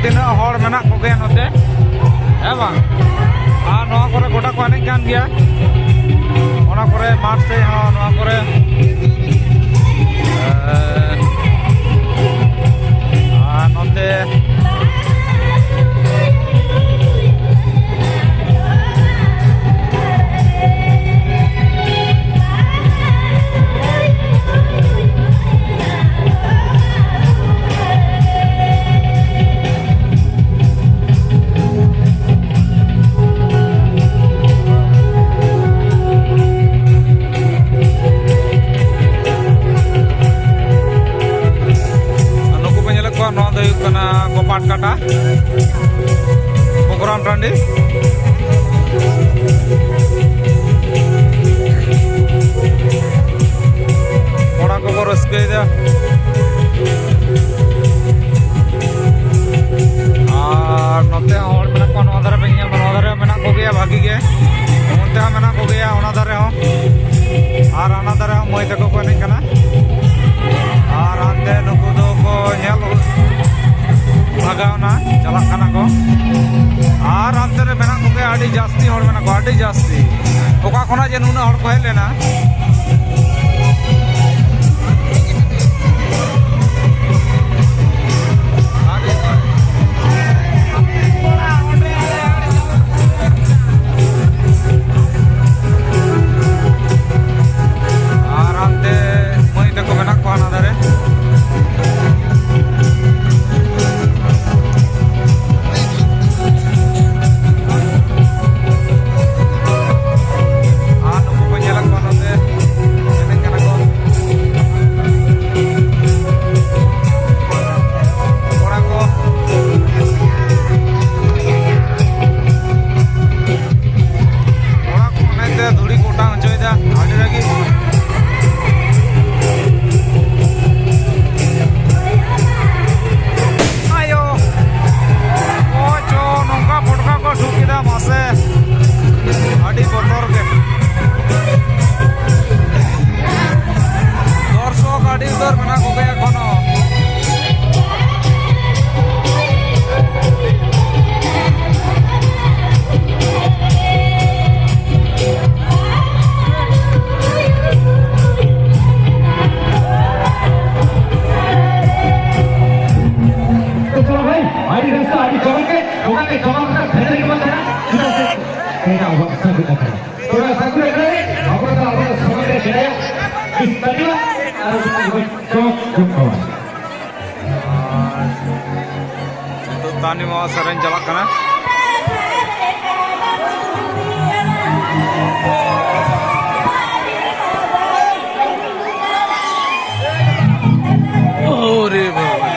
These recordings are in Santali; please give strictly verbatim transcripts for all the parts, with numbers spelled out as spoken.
ᱛᱤᱱᱟᱹᱜ ᱦᱚᱲ ᱢᱮᱱᱟᱜ ᱠᱚᱜᱮᱭᱟ ᱱᱚᱛᱮ, ᱦᱮᱸ ᱵᱟᱝ? ᱟᱨ ᱱᱚᱣᱟ ᱠᱚᱨᱮ ᱜᱚᱴᱟ ᱠᱚ ᱮᱱᱮᱡ ᱠᱟᱱ ᱜᱮᱭᱟ, ᱚᱱᱟ ᱠᱚᱨᱮ ᱢᱟᱴᱷ ᱥᱮᱫ ᱦᱚᱸ, ᱱᱚᱣᱟ ᱠᱚᱨᱮ᱾ ᱟᱨ ᱱᱚᱛᱮ ᱱᱩᱠᱩ ᱯᱮ ᱧᱮᱞᱮᱫ ᱠᱚᱣᱟ, ᱱᱚᱣᱟ ᱫᱚ ᱦᱩᱭᱩᱜ ᱠᱟᱱᱟ ᱠᱚᱯᱟᱴ ᱠᱟᱴᱟ ᱯᱨᱳᱜᱨᱟᱢ ᱴᱟᱺᱰᱤ᱾ ᱠᱚᱲᱟ ᱠᱚᱠᱚ ᱨᱟᱹᱥᱠᱟᱹᱭᱮᱫᱟ᱾ ᱟᱨ ᱱᱚᱛᱮ ᱦᱚᱸ ᱦᱚᱲ ᱢᱮᱱᱟᱜ ᱠᱚᱣᱟ, ᱱᱚᱣᱟ ᱫᱷᱟᱨᱮ ᱯᱮ ᱧᱮᱞ ᱫᱟ, ᱱᱚᱣᱟ ᱫᱷᱟᱨᱮ ᱦᱚᱸ ᱢᱮᱱᱟᱜ ᱠᱚᱜᱮᱭᱟ ᱵᱷᱟᱜᱤ ᱜᱮ, ᱚᱱᱛᱮ ᱦᱚᱸ ᱢᱮᱱᱟᱜ ᱠᱚᱜᱮᱭᱟ, ᱚᱱᱟ ᱫᱷᱟᱨᱮ ᱦᱚᱸ᱾ ᱟᱨ ᱦᱟᱱᱟ ᱫᱷᱟᱨᱮ ᱦᱚᱸ ᱢᱟᱹᱭ ᱛᱟᱠᱚ ᱠᱚ ᱮᱱᱮᱡ ᱠᱟᱱᱟ᱾ ᱟᱨ ᱦᱟᱱᱛᱮ ᱱᱩᱠᱩ ᱫᱚᱠᱚ ᱧᱮᱞ ᱵᱷᱟᱜᱟᱣᱱᱟ, ᱪᱟᱞᱟᱜ ᱠᱟᱱᱟ ᱠᱚ᱾ ᱟᱨ ᱦᱟᱱᱛᱮ ᱨᱮ ᱢᱮᱱᱟᱜ ᱠᱚᱜᱮᱭᱟ, ᱟᱹᱰᱤ ᱡᱟᱹᱥᱛᱤ ᱦᱚᱲ ᱢᱮᱱᱟᱜ ᱠᱚᱣᱟ, ᱟᱹᱰᱤ ᱡᱟᱹᱥᱛᱤ᱾ ᱚᱠᱟ ᱠᱷᱚᱱᱟᱜ ᱡᱮ ᱱᱩᱱᱟᱹᱜ ᱦᱚᱲ ᱠᱚ ᱦᱮᱡ ᱞᱮᱱᱟ᱾ ᱟᱨ ᱦᱟᱱᱛᱮ ᱢᱟᱹᱭ ᱛᱟᱠᱚ ᱢᱮᱱᱟᱜ ᱠᱚᱣᱟ ᱦᱟᱱᱟ ᱫᱷᱟᱨᱮ᱾ ᱟᱨ ᱱᱩᱠᱩ ᱠᱚ ᱧᱮᱞᱮᱫ ᱠᱚᱣᱟ ᱱᱚᱛᱮ᱾ ᱟᱹᱰᱤ ᱨᱟᱹᱥᱠᱟᱹ, ᱟᱹᱰᱤ ᱡᱚᱢᱚᱠ ᱜᱮ, ᱱᱚᱝᱠᱟ ᱜᱮ ᱡᱚᱢᱚᱠ ᱨᱮᱱᱟᱜ ᱵᱷᱮᱡᱟ ᱜᱮᱵᱚᱱ ᱛᱟᱦᱮᱱᱟ᱾ ᱪᱮᱫᱟᱜ ᱥᱮ ᱛᱮᱦᱮᱧ ᱟᱵᱚᱣᱟᱜ ᱥᱟᱹᱜᱩᱱ ᱟᱠᱷᱲᱟ᱾ ᱛᱚᱵᱮ ᱥᱟᱹᱜᱩᱱ ᱟᱠᱷᱲᱟ ᱨᱮ ᱟᱵᱚ ᱫᱚ ᱟᱵᱚᱣᱟᱜ ᱥᱚᱢᱟᱡᱽ ᱨᱮ ᱥᱮᱫᱟᱭᱟᱜ ᱤᱥ ᱛᱟᱹᱨᱤᱭᱟ ᱟᱨ ᱪᱚᱠ ᱡᱚᱢ ᱠᱚᱣᱟ᱾ ᱱᱤᱛᱚᱜ ᱛᱟᱱᱤ ᱢᱟᱢᱟ ᱥᱮᱨᱮᱧ ᱪᱟᱞᱟᱜ ᱠᱟᱱᱟ᱾ ᱳᱨᱮ ᱵᱟᱵᱟ᱾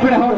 ᱯᱮᱲᱟ ᱦᱚᱲ,